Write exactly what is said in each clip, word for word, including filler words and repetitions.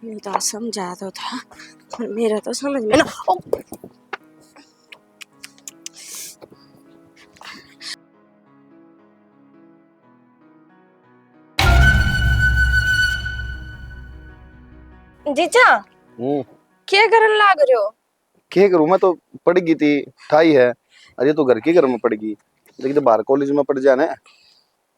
ये तो समझा तो था, पर मेरा तो समझ में ना। ओ! जीजा, हम्म। के करन लाग रहे हो? के करूं, मैं तो पड़ गई थी, ठाई है। अरे, तो घर के घर में पड़ गई, लेकिन तो बाहर कॉलेज में पड़ जाना है,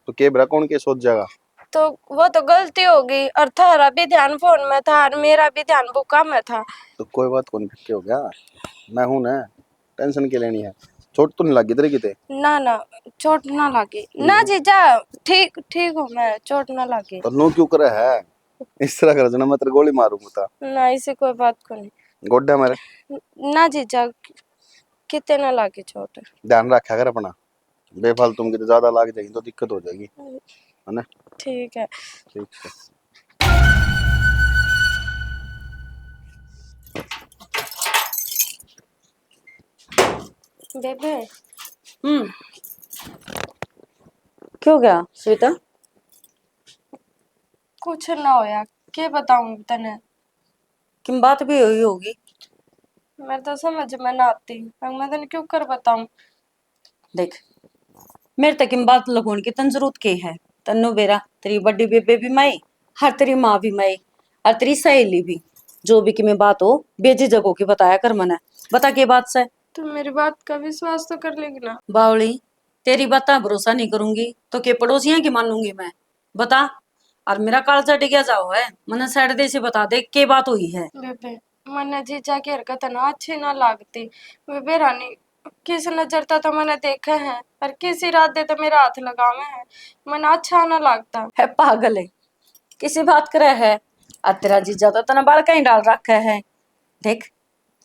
तो के भरा कौन के सोच जाएगा? तो वो तो गलती हो गई, और थारा भी ध्यान फोन में था और मेरा भी ध्यान बुका में था। तो कोई बात कौन, फिर के हो गया, मैं हूं ना, टेंशन के लेनी है। चोट तो नहीं लगी तेरे किते? ना ना, चोट ना लगी ना। हम्म। जीजा, ठीक ठीक हूँ मैं, चोट ना लगी। तो नो क्यों करे है? इस तरह कर जना, मैं तेरे गोली मारूंगा। ना, इसे कोई बात को नहीं। गोड्डा मारे? ना जीजा, किते ना लागे चोट। ध्यान रखा कर अपना, बेफालतू में किते ज्यादा लाग जाएगी तो दिक्कत हो जाएगी, है ना? ठीक है। ठीक है। बेबे। हम्म। क्यों गया सविता? कुछ ना होया, के बताऊं तने? किम बात भी हुई होगी? मेरे तो समझ में ना आती, पर मैं तने क्यों कर बताऊं? देख, मेरे तक इन बात लुकाने की तन जरूरत के है? तन्नू बेरा, तेरी बड़ी बेबे भी माई, हर तेरी माँ भी माई, और तेरी सहेली भी। जो भी किमें बात हो, बेझिझक होके बताया कर मने। बता के बात से। तू मेरी बात का विश्वास तो कर लेगी ना? बावली, तेरी बात भरोसा नहीं करूंगी तो के पड़ोसियां की मानूंगी मैं? बता। और मेरा कालजा डिग्या जाओ है, मने सैड दे से बता दे के बात हुई है। बेबे, मन्ने जीजा की हरकत ना अच्छी ना लागती। बेबे रानी, किस नजर तै तो मन्ने देखे है और किस इरादे तै मेरा हाथ लगावे है, मन्ने अच्छा ना लागता। है पागल है, किसी बात करे है? और तेरा जीजा तो तने बाल कहीं डाल रखा है। देख,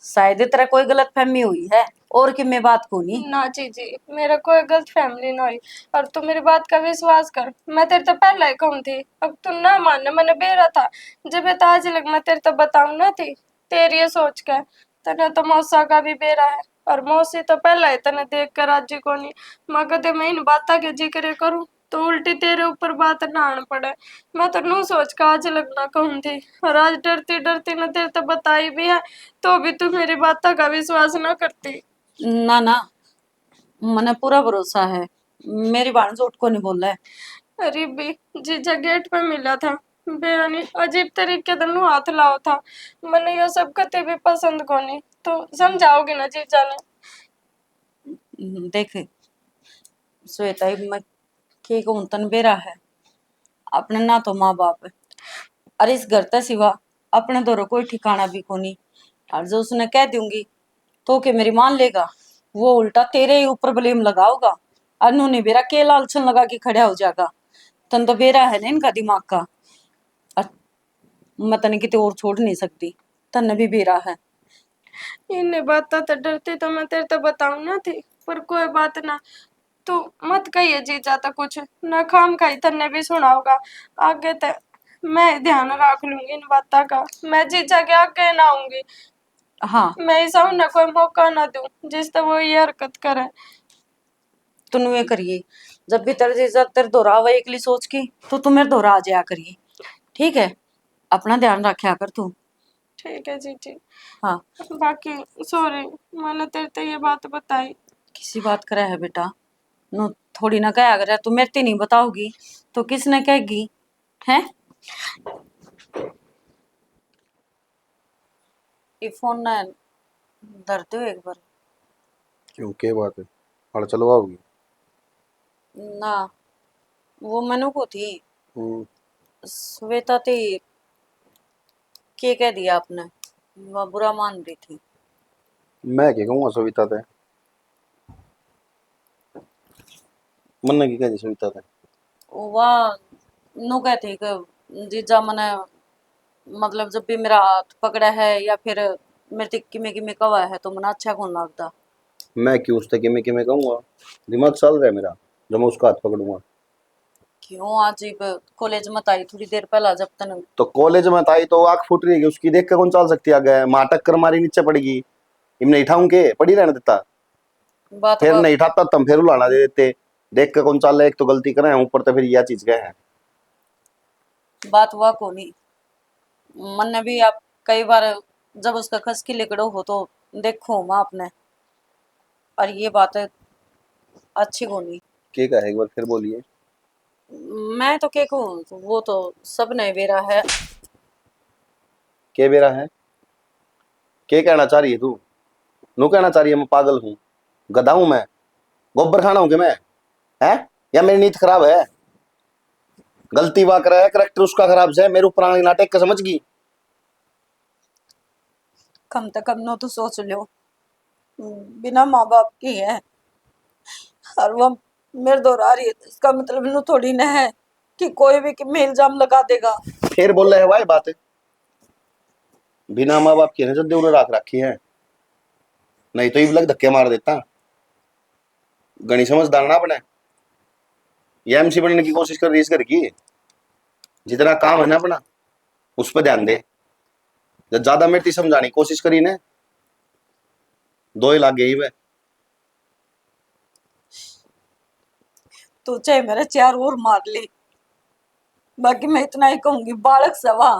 शायद तेरा कोई गलत फहमी हुई है, और कि मैं बात को नहीं। ना जीजी, मेरा कोई गलत फहमी ना हुई, और तू मेरी बात का विश्वास कर। मैं तेरे तो पहला ही कहूँ थी, अब तू ना मान, मैंने बेरा था। जब ये तो आज लग मैं तेरे तो बताऊँ ना थी, तेरी ये सोच के। तने तो मौसा का भी बेरा है, और मौसी तो पहला ही तने देख कर राजी कोनी। मैं कदे मैं इन बातां के जिक्र करूँ तो उल्टी तेरे ऊपर बात ना आन पड़े। मैं तो नू सोच के आज लगना कहूँ थी, और आज डरती डरती ना तेरे तो बताई भी है, तो भी तू मेरी बातों का विश्वास ना करती। ना ना, मने पूरा भरोसा है, मेरी भाण झूठ को नहीं बोले। अरे बी, जीजा गेट पे मिला था, बेरा ने अजीब तरीके से नू हाथ लाओ था, मने यो सब कते भी पसंद कोनी। तो समझाओगी ना जीजा ने? देख श्वेता, इब मैं के कहूँ, तन बेरा है, अपने ना तो माँ बाप है, और इस घर तै सिवा अपने धोरे कोई ठिकाना भी कोनी। और जो उसने कह दूंगी तो के मेरी मान लेगा, वो उल्टा तेरे ही ऊपर ब्लेम लगाओगा। और नूने बेरा के लालचन लगा के खड़ा हो जाएगा। तन तो बेरा है ना इनका दिमाग का, और मैं तने किते और छोड़ नहीं सकती, तन्ने भी बेरा है। इन्हें बातों तो डरती तो मैं तेरे तो बताऊं ना थी, पर कोई बात ना, तू मत कहिए जीजा तो कुछ ना, खाम खाई तन्ने भी सुनाओगा। आगे तो मैं ध्यान रख लूंगी इन बातों का, मैं जीजा के आगे ना आऊंगी। हाँ। मैं ऐसा उन्हें कोई मौका ना दूं जिससे वो ये हरकत करे। तू नुए करिए, जब भी तेरे जीजा तेरे धोरा आवे एकली सोच की, तो तू मेरे धोरा आ जाया करिए, ठीक है? अपना ध्यान रखा कर तू। ठीक है जीजी। हाँ। बाकी सॉरी, मैंने तेरे ते ये बात बताई। किसी बात करे है बेटा, नु थोड़ी ना कहा करे, तू मेरे ते नहीं बताओगी तो किसने कहेगी, हैं? ये फोन ना धर दो एक बार। क्यों, के बात है? हल चलवाओगी? ना, वो मनु को थी। हम्म। श्वेता थी, के कह दिया आपने? वह बुरा मान रही थी। मैं के कहूँगा सविता ते? मन्ने की कह दी सविता ते? वाह, नु कहती कि जीजा मने, मतलब, जब भी मेरा हाथ पकड़ा है या फिर मेरे ते किमे किमे कवा है तो मने अच्छा कौन लगता। मैं क्यों उसते किमे किमे कहूँगा? दिमाग चल रहा है मेरा, जब मैं उसका हाथ पकड़ूंगा। क्यों, आज इब कॉलेज मत आई थोड़ी देर पहला जब तने? तो कॉलेज मत आई तो आंख फूट रही है उसकी, देख के कौन चल सकती आगे? माँ टक्कर मारी नीचे पड़ेगी, इमने उठाऊं के, पड़ी रहने देता। बात फिर वा- नहीं उठाता, तम फिर उलाना दे देते। देख के कौन चाले, एक तो गलती करे हैं, ऊपर तो फिर यह चीज कहे हैं। बात हुआ कोनी, मन्ने भी आप कई बार जब उसका खस की लिकड़ो हो तो देखो मैं आपने, और ये बात अच्छी कोनी। के कहा है, एक बार फिर बोलिए। मैं तो के कहूँ, वो तो सब ने बेरा है। के बेरा है? के कहना चाह रही है तू? नू कहना चाह रही है मैं पागल हूँ, गधा हूँ मैं, गोबर खाना हूँ कि मैं? है या मेरी नीत खराब है? गलती वा करे है, करेक्टर उसका खराब से, मेरे ऊपर आने नाटक का समझ गई। कम से कम नो तो सोच लो, बिना माँ बाप की है और वो मेरे दौरा रही है, तो इसका मतलब नो थोड़ी ना है कि कोई भी कि मैं इल्जाम लगा देगा। फिर बोले है भाई बात, बिना माँ बाप की है जब देवरे राख रखी है, नहीं तो इब लग धक्के मार देता। घणी समझदार ना बने, ये एमसी बनने की कोशिश कर रही है इस घर की। जितना काम है ना अपना, उस पर ध्यान दे। जब ज्यादा मेरी समझाने की कोशिश करी ना, दो ही लाग गई मैं। तू चाहे मेरे चार और मार ले, बाकी मैं इतना ही कहूंगी, बालक सवा।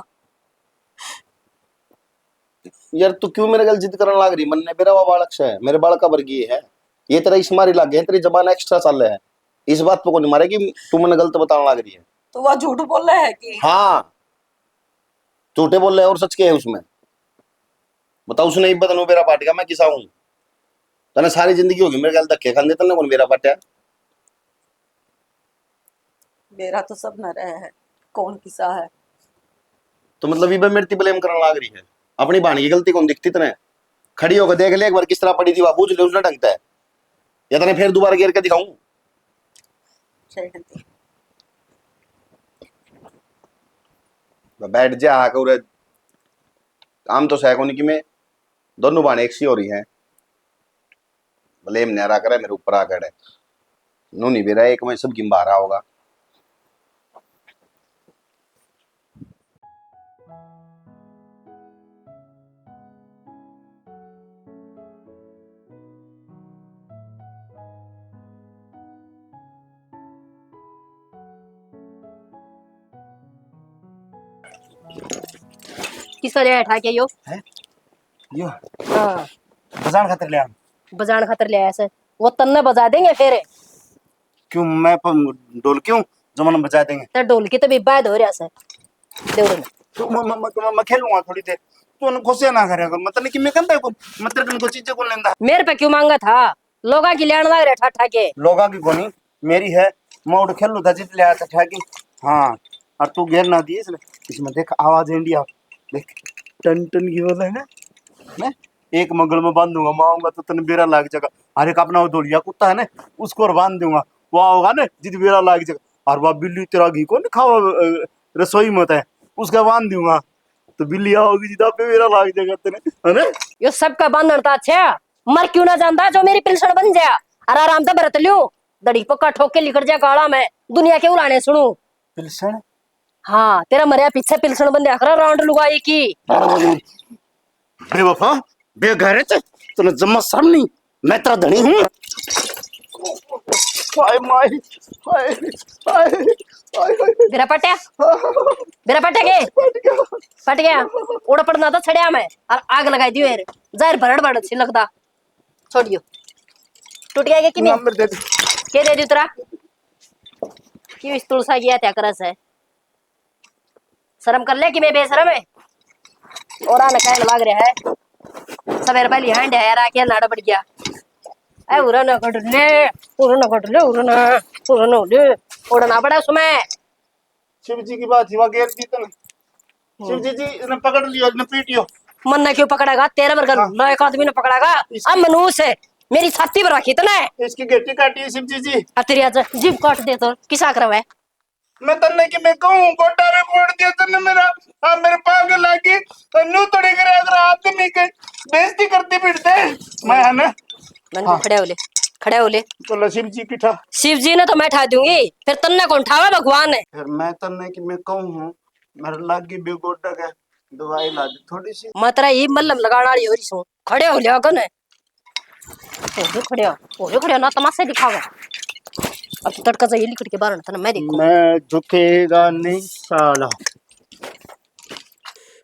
यार, तू क्यों मेरे गल जिद करने लाग रही? मन्ने बेरा वा बालक से, मेरे बालका वर्गी है। ये तेरा इस मारी लाग गया, तेरी जबान एक्स्ट्रा चाले है। इस बात पे को नहीं मारे कि तू मन्ने गलत बताने लाग रही है। तो वह झूठ बोला है कि? हाँ, झूठे बोले और सच के है उसमें। बता, उसने इब्बत नु बेरा पाटेगा, मैं किसा हूँ? तने सारी जिंदगी होगी मेरे गल धक्के खांदे, तन्ने कौन बेरा पाटा? बेरा तो सब न रहे है, कौन किसा है। तो मतलब इबे मेरे ती ब्लेम करने लाग रही है? अपनी बहन की गलती कौन दिखती तने? खड़ी होकर देख ले एक बार, किस तरह पड़ी थी, वहाँ बूझ ले उसने ढंग तै। या तने फिर दोबारा गिर के दिखाऊं? सही कहती। बैठ जा आके उरे। काम तो सै कोनी कि मैं दोनों बहन एक सी हो रही हैं। ब्लेम न्यारा करे मेरे ऊपर आकर। नू नहीं बेरा एक में सब गिम्बारा होगा। किसका ले ठा के यो? हैं? यो? हाँ। बजान खातर ले आया। बजान खातर ले आया से। वो तन्ने बजा देंगे फिर। क्यों, मैं प-, ढोलकी हूँ जो मन्ने बजा देंगे? ते ढोलकी तो भी बाद हो रहा से। दे उरे। तो मैं, मैं, मैं, मैं, मैं खेलूंगा थोड़ी देर। तू उन्हें गुस्सा ना करे कर। मतलब कि मैं कहता है कौन, मतलब इनको चीजें कौन लेंदा? मेरे पे क्यों मांगा था? लोगा की लेन लाग रहे ठा ठा के। लोगा की कोनी, मेरी है। मैं उड़ खेलू था, जीत लिया था ठा के। हाँ, और तू घेर ना दिए इसने। इसमें देख आवाज इंडिया, देख टन टन की बोला है ना। मैं एक मंगल में बांधूंगा, मैं आऊंगा तो तने बेरा लाग जाएगा। हर एक अपना वो धोलिया कुत्ता है ना, उसको और बांध दूंगा। वो आओगा ना जिद बेरा लाग जाएगा। और वह बिल्ली तेरा घी कौन खावा, अ, रसोई में है, उसका बांध दूंगा। तो बिल्ली आओगी जिद आपे बेरा लाग जाएगा तने, है ना? यो सबका बांधन तो अच्छा, मर क्यों ना जांदा जो मेरी पिलसण बन जा। और आराम तो बरत लियो, दड़ी पक्का ठोक के लिकड़ जा गाला में, दुनिया के उलाने सुनू। पिलसण? हाँ, तेरा मरया पीछे पिलसण बंध्या करा रांड लुगाई की। बेवफा, बेगैरत, तन्ने जम्मा शर्म नहीं, मैं तेरा धनी हूँ। हाय माय, हाय, हाय, हाय, हाय। बेरा पट्या, बेरा पट्या के? पट गया। पट गया। उड़ पड़ना तो छड़या में, और आग लगाई दी मेरे। जहर भरड़ भरड़ सी लगदा। छोड़ियो। टूट गया कि नहीं? नंबर दे दे। के दे दी तेरा? क्यों इस तुलसा की हत्या करस है? शर्म कर ले कि मैं बेशरम है। और आने कहने लाग रहा है। सवेरे पहली हांड है यार, आके नाड़ा पड़ गया। ए, उरे ना कट ले, उरे ना कट ले, उरे ना, उरे ना ले, उड़ना पड़ा उसमें। शिव जी की बात ही वहाँ गेर दी तने। शिव जी, जी, इसने पकड़ लियो, इसने पीटियो। मन्ने क्यों पकड़ेगा? तेरे वर्गा हाँ। ना एक आदमी ने पकड़ेगा। इसकी अब मनुष्य है, मेरी छाती पर रखी तने। इसकी गेटी काटी है शिव जी, जी। अब तेरी आज जीभ काट दे तो किसा करवे? मैं तन्ने कि मैं कहूँ, गोटा रे फोड़ दिया तन्ने मेरा। हाँ, मेरे पाग लागी। तो नू थोड़ी करे अगर आदमी के बेइज्जती करती फिरते। मैं है ना? नंदू, हाँ। खड़े हो ले, खड़े हो ले। बोला शिव जी की ठा। शिव जी ने तो मैं ठा दूंगी, फिर तन्ने कौन ठावे भगवान है? फिर मैं तन्ने कि मैं कहूँ हूँ, मेरे लागी भी गोटा के दवाई ला दे थोड़ी सी। मैं तेरा ही मल्लम लगाने वाली हो रही हूँ, खड़े हो लिया कने। हो रे खड़े, हो रे खड़े, ना तमाशे दिखावा। अब तू तड़का जाइए लिकड़ के बाहर, तने मैं देखूँ। मैं झुकेगा नहीं साला।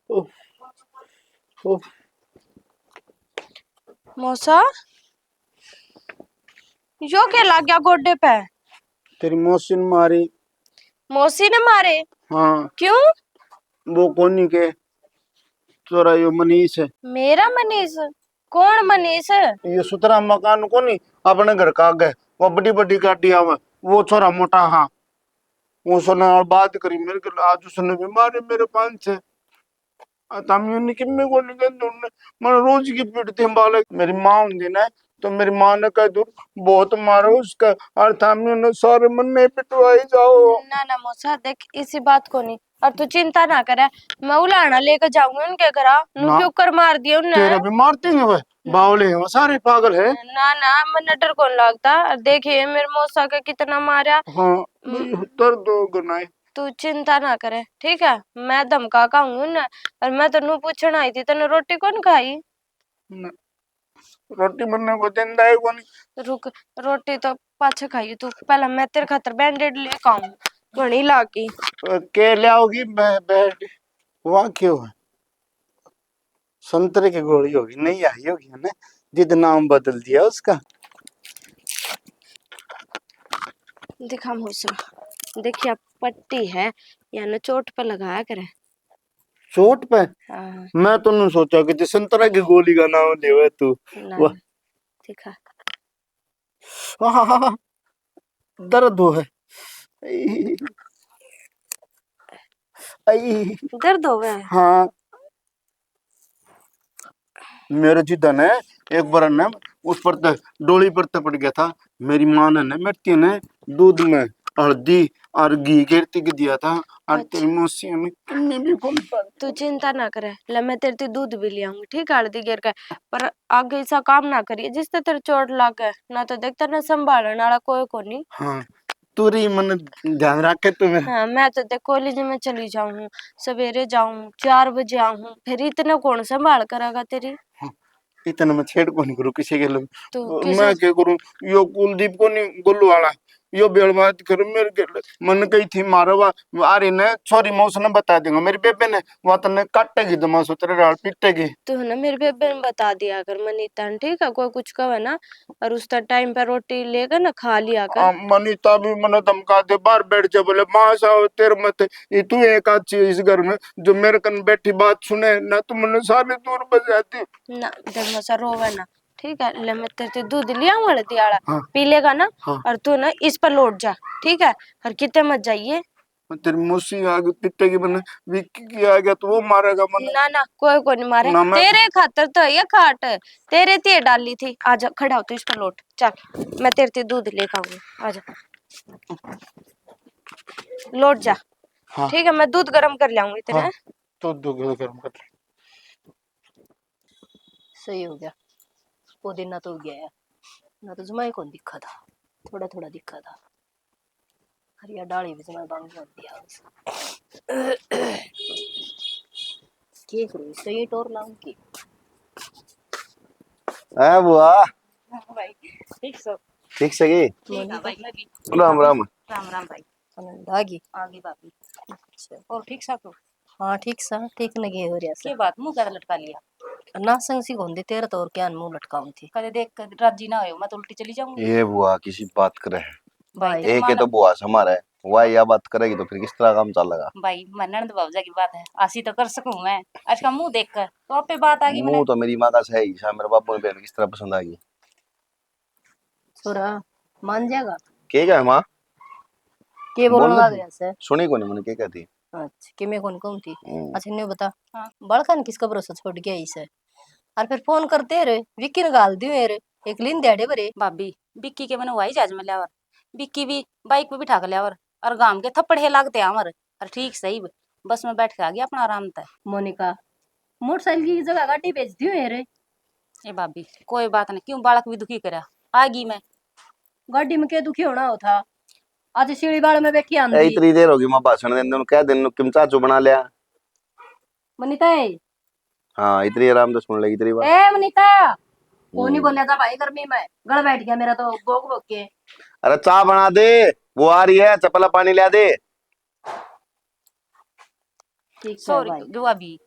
उफ, उफ। मौसा, यो क्या लग गया गोडे पे? तेरी मौसी ने मारी। मौसी ने मारे? हाँ। क्यों? वो कोनी के, तेरा यो मनीष है। मेरा मनीष? कौन मनीष? ये सुथरा मकान कोनी, अपने घर का आगे, वो बड़ी बड़ी गाड़ी आवे, वो छोरा मोटा। हाँ, उसने और बात करी मेरे के, आज उसने भी मारे मेरे पांच छह। आ, तामियों ने किम्मे को नहीं कहते उन्हें, मन रोज की पीटते हैं बालक। मेरी माँ होंदी ना, तो मेरी माँ ने कह दूर, बहुत मारो उसका। और तामियों ने सारे मन नहीं पिटवाई जाओ। ना, ना मौसा, देख, इसी बात को नहीं। और तू चिंता ना करे, मैं उलाहना लेकर जाऊंगी उनके घर। नू ना। क्यों कर मार दिए उनने? तेरा भी मारते हैं वह, हम्म। बावले हैं वो, सारे पागल है। ना, ना, मन्ने डर कौन लगता। और देखिए, मेरे मौसा के कितना मारा। हाँ, हम्म। दर्द हो गना है। तू चिंता ना करे, ठीक है? मैं धमका के आऊंगी उन्हें। और मैं तन्नू पूछण आई थी, तन्ने रोटी कौन खाई? ना, रोटी मन्ने को देंदा है कोनी। रुक, रोटी तो पाछे खाई तू, पहले मैं तेरे खातर बैंडेड लेके आऊं, घणी लागी। अ, के ले आओगी? बै-, बैंड वहाँ क्यों है? संतरे की गोली होगी, नहीं आई होगी ना, जिद नाम बदल दिया उसका। दिखा मौसा, देखिए पट्टी है, या ना चोट पे लगाया करे। चोट पे? हाँ। मैं तो नहीं सोचा कि संतरा की गोली का नाम लेवे तू। ना, वाह। ना। दिखा। आहा, दर्द हो है। आई। आई। दर्द हो गया है? हाँ। मेरे जिदा ने एक बार ने उस पर ते, डोली पर ते पड़ गया था। मेरी माँ ने ना मेरे ने दूध में हल्दी और घी गिरती के दिया था। और अच्छा। तेरी मौसी ने किन्ने भी फोन पर। तू चिंता ना करे, ले मैं तेरे ते दूध भी ले आऊंगी, ठीक है, हल्दी गिर के। पर आगे ऐसा काम ना करिए जिससे तेरे चोट लागे, ना तो देखता ना संभालने वाला कोई कोनी। हाँ, तू री मन ध्यान रखे तू मेरा। हाँ, मैं तो देख कॉलेज में चली जाऊँ, सवेरे जाऊँ, चार बजे आऊँ, फिर इतने कौन संभाल करेगा तेरी? हाँ, इतना मैं छेड़ कौन करूँ किसी के लिए। तो मैं किसी क्या करूँ? यो कुलदीप को नहीं, गोलू वाला, यो बेलबात कर मेरे के मन कही थी मारवा। अरे ने छोरी मौस ने बता देंगे मेरी बेबे ने, वहाँ तन्ने काटेगी, दमासो तेरे राल पीटेगी। तू है ना मेरी बेबे ने बता दिया कर मनीता ने, ठीक है? कोई कुछ कहे ना, और उस टाइम पे रोटी लेकर ना खा लिया कर। आ, मनीता भी मने धमका दे, बाहर बैठ जा, बोले माँ साहब तेरे मत, ये तू एक आध चीज इस घर में जो मेरे कन बैठी बात सुने ना, तू मने सारे दूर बजाती। ना, देख मौसा रोवे ना, ठीक है? ले मैं तेरे ते दूध ले आऊं हल्दी आला, हाँ। पी लेगा ना, हाँ। और तू ना इस पर लौट जा, ठीक है? और किते मत जाइए। तेरी मौसी आ गई, पिटेगी मने, विक्की की आ गया तो वो मारेगा मने। ना, ना, कोई को नहीं मारे। ना, मैं तेरे खातर तो ये खाट, तेरे ते डाली थी। आजा, खड़ा हो तू, इस पर लौट, चल, मैं तेरे ते दूध लेकर आऊंगी, आजा, लौट जा। हाँ। ठीक है, मैं दूध गर्म कर लाऊंगी तेरे। हाँ, तो दूध गर्म कर ले। सही हो गया, पुदीना तो उग गया है, ना तो जमाई कौन दिखा था, थोड़ा थोड़ा दिखा था। अरे यार, डाली भी जमाई बांगी होती है। के करूँ, सही टोर लाऊं की? ए बुआ। हाँ भाई, ठीक सो? ठीक से की? ठीक है भाई, मैं भी। राम राम। राम राम भाई। आनंद आ गई? आ गई भाभी। अच्छा। और ठीक सा तो? हाँ, ठीक सा, ठीक नहीं हो रहा सा। के बात, मुंह क्या लटका लिया? ना संग सी घुंदी तेरे तो और क्या मुंह लटकाऊं थी? कदे देख कर राजी ना होयो, मैं तो उल्टी चली जाऊंगी। ये बुआ किसी बात करे है। भाई, भाई। तेरी एक माँ ही तो ने बुआ से हमारा है, वह या बात करेगी तो फिर किस तरह काम चलेगा? भाई, मैं ननद भौजा की बात है, आसी तो कर सकूं मैं। आज का मुंह देख कर तो आप पे बात आ गई मुंह मैंने। तो मेरी माँ का सही सा, मेरे बापू ने बहन किस तरह पसंद आ गई। छोरा मान जाएगा? के कहे माँ? के बोलने बोल लग रही। रहा से? सुनी कोनी मैंने के कहती। अच्छा, के मैं कौन कहूँ थी? हम्म। अच्छा, इन्हें बता, हाँ। बालका ने किसका भरोसा छोड़ के आई से? और फिर फोन करते रे, विक्की ने गाल दियो रे, एक लीन दिहाड़े भरे। भाभी, विक्की के मैंने हवाई जहाज में लियावर, विक्की भी बाइक पे बिठा के लियावर, और गाम के थप्पड़ हे लागते आवर, और ठीक सही बस में बैठ के आ गया अपना आराम तै। मोनिका, मोटरसाइकिल की जगह गाड़ी भेज दियो है रे। ए भाभी, कोई बात नहीं, क्यों बालक भी दुखी करा, आ गई मैं। गाड़ी में के दुखी होना हो था, आज सीढ़ी बाल में बैठी ए, आंधी। इतनी देर होगी मैं भाषण देने, कह देने किम चाचू बना लिया। मनीता ए। हाँ, इतनी आराम से सुन ले, इतनी बात। ए मनीता, को नहीं हम्म। बोलिया था भाई गर्मी में, गल बैठ गया मेरा तो भोग भोग के। अरे चाय बना दे, वो आ रही है, चपला पानी ला दे। ठीक है सॉरी भाई। दुआ भी।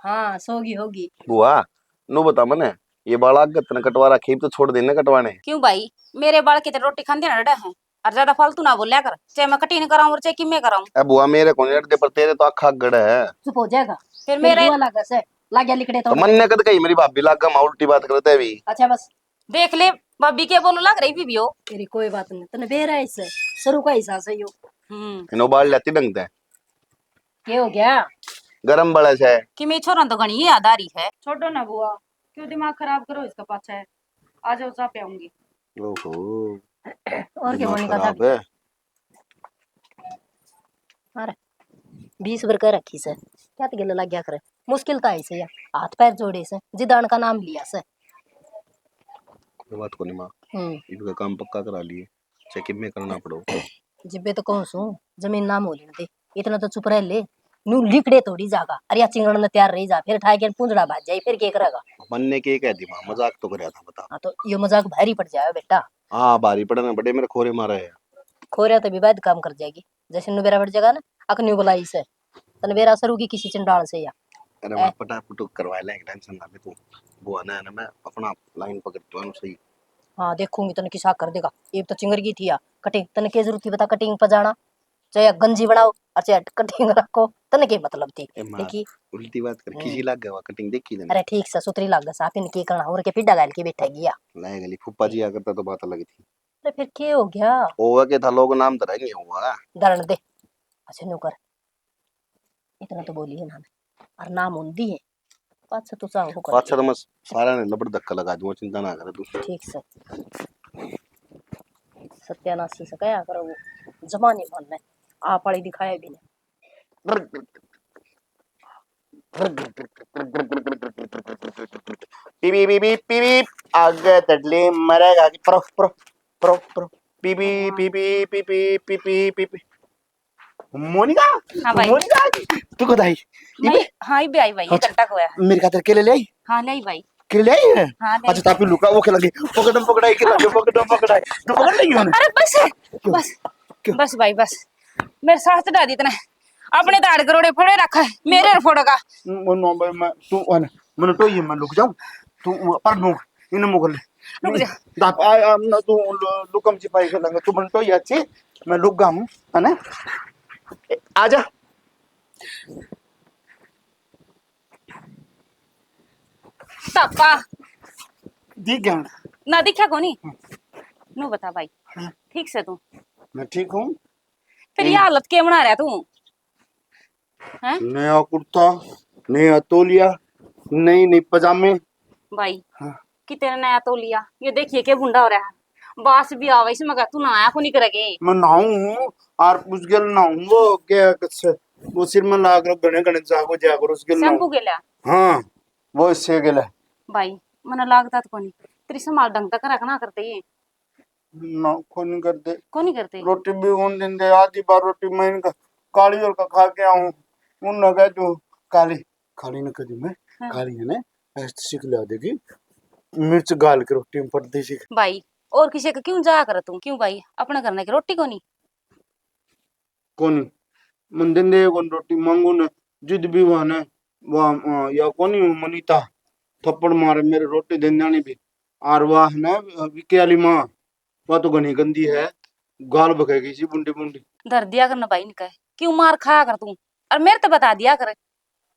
हाँ, सोगी होगी। बुआ, नु बता मने, ये बाल आगे तने कटवा रखे, इब तो छोड़ देने कटवाने। क्यों भाई, मेरे बाल कितने रोटी खांदे ना रड़े हैं, और ज्यादा फालतू ना बोल्या कर, चाहे मैं कटिंग कराऊं और चाहे किम्मे कराऊं। ए बुआ, मेरे को नहीं रड़दे, पर तेरे तो आखा गड़ है। चुप हो जाएगा। फिर तेरी मेरे बुआ लागे से, लाग्या लिकड़े तो तो। मन्ने कद कही मेरी भाभी लागा, माँ उल्टी बात करते भी। अच्छा बस। देख ले, भाभी के बोलो लग रही भी, भी हो। तेरी कोई बात नहीं, तने बेरा है इसे, शुरू का हिसाब से यो। हम्म। इनो बाल लेती ढंग ते। के हो गया? गरम बड़ा से। कि मेरी छोरा तो घणी याद आ रही है। छोड़ो ना बुआ, क्यों दिमाग खराब करो इसका पाछा है। आ जाओ, चाय पियाऊंगी। ओहो। और क्या दिमाग बोलने का था? खराब है। अरे, बीस भर कर रखी से, क्या तो गले लग गया करे। मुश्किल तो आई से या, हाथ पैर जोड़े से, जिदान का नाम लिया से। कोई बात को नहीं माँ, हम्म। इनका काम पक्का करा लिए, चाहे किम्मे करना पड़ो। जिब्बे तो कहूँ सू, जमीन नाम हो लेने दे, इतना तो चुप रह ले। नू लिकड़े थोड़ी जागा, अरे या चिंगड़ ने तैयार रही जा, फिर ठाए के पूंजड़ा भाज जाए, फिर के करेगा? मन्ने के कह दी माँ, मजाक तो करया था, बता। हाँ, तो यो मजाक भारी पड़ जाए बेटा। हाँ, भारी पड़े ना बड़े, मेरे खोरे मारा है। खोरे तो भी बाद काम कर जाएगी, जैसे नु बेरा बड़ जागा ना, अक न्यू बुलाई से, तन बेरा सरू की किसी चंडाल से या। अरे ए। माँ, पटा पुटुक करवा ले, टेंशन ना ले तू। वो आना है ना, मैं अपना लाइन पकड़ तो हूँ सही। हाँ, देखूंगी तन किसा कर देगा। ये तो चिंगर की थी या, कटिंग, तन के जरूरत थी बता कटिंग पर जाना? चाहे गंजी बनाओ और चाहे कटिंग रखो, तने के मतलब थी? ए माँ, देखी। उल्टी बात कर, हम्म। किसी लाग गया कटिंग देखी तने? अरे ठीक से सुथरी लाग सा, आप इनकी करना, और के पिड्डा गाल के बैठा गया। लाए गली फूफा जी आ करता तो बात अलग थी। अरे फिर के हो गया? होगा के था, लोग नाम धरेंगे हुआ। धरण दे। अच्छा न्यू कर, इतना तो बोली है ना मैं, और नाम होंदी है। पाछा तो चाहो कर पाछा दे। तो मैं सारा ने लबड़ धक्का लगा दूंगा, चिंता ना करे तू। ठीक से। सत्यानाशी से कहा करो, वो जमा नहीं मानना है। आप वाली दिखाया भी नहीं। पीपी पीपी पीपी, आगे तडले मरेगा कि प्रो प्रो प्रो प्रो। पीपी पीपी पीपी पीपी पीपी। मोनिका, हाँ भाई। मोनिका, तू कद आई? मैं, इबे? हाँ, इबे आई भाई, ये अच्छा, घंटा को है। मेरे खातर केले ले आई? हाँ, ले आई भाई। केले ले आई है? हाँ, ले आई। अच्छा, तापी लुका, वो खेलेंगे। पकड़म पकड़ाई खेलेंगे, पकड़म पकड़ाई। तू पकड़ लेगी उन्हें? अरे बस, क्यों? बस, क्यों? बस भाई, बस। मेरे साथ चढ़ा दी तने। अपने दाड़ करोड़े फोड़े रखा है, मेरे और फोड़ेगा। म-, न-, मैं, मैं, तू, अन-, मैंने तो ये मैं लुक जाऊं। तू, पर नो, इन्हें मुगल। रुक जा। दाप, आ, आ, ना, तू लु-, लुकम छिपाई खेलेंगे। तू मैंने तो ये अच्छे, मैं लुक गया हूँ, है ना? ए, आजा। तापा। दिख गया? ना दिखा कोनी। हाँ। नु बता भाई, हाँ। ठीक से तू? मैं ठीक हूँ। फिर ये हालत के बना रहा तू? हैं? नया कुर्ता, नया तौलिया, नई नई पजामे। भाई, हाँ। कितने नया तौलिया, ये देखिए के बुंडा हो रहा है। बास भी आवे इसमें का, तू नहाया को नहीं करेगे? मैं नहाऊं हूँ, और उस गेल नहाऊं, वो क्या, वो सिर में लाग रहा, घने घने जागो जागो, उस गेल शैम्पू नहाऊं। गेला? हाँ, वो इससे गेला। भाई, मने लागता तो कोनी, तेरी संभाल ढंग तक रखना करते ये। ना, कोनी करते। कोनी करते? रोटी भी उन दिन दे, आधी बार रोटी मैं इनका काली और का खा के आऊं, उन लगा जो काली, काली न कदी मैं, हाँ। काली है ना, ऐसे सीख लिया देगी, मिर्च गाल के रोटी में पड़ती सीख। भाई, और किसी का क्यों जा कर तू? क्यों भाई, अपने घर की रोटी कोनी? कोनी। मन दिन दे कोनी रोटी मांगू ने, जिद भी वहां ने, वहां, अ, या कोनी मनीता, थप्पड़ मारे मेरे रोटी दिन जानी भी। और वह ने, अ, विके वाली माँ, वह तो घनी गंदी है, गाल बकेगी सी बुंडी बुंडी। धर दिया कर ना भाई इनका, क्यों मार खाया कर तू? और मेरे तो बता दिया कर,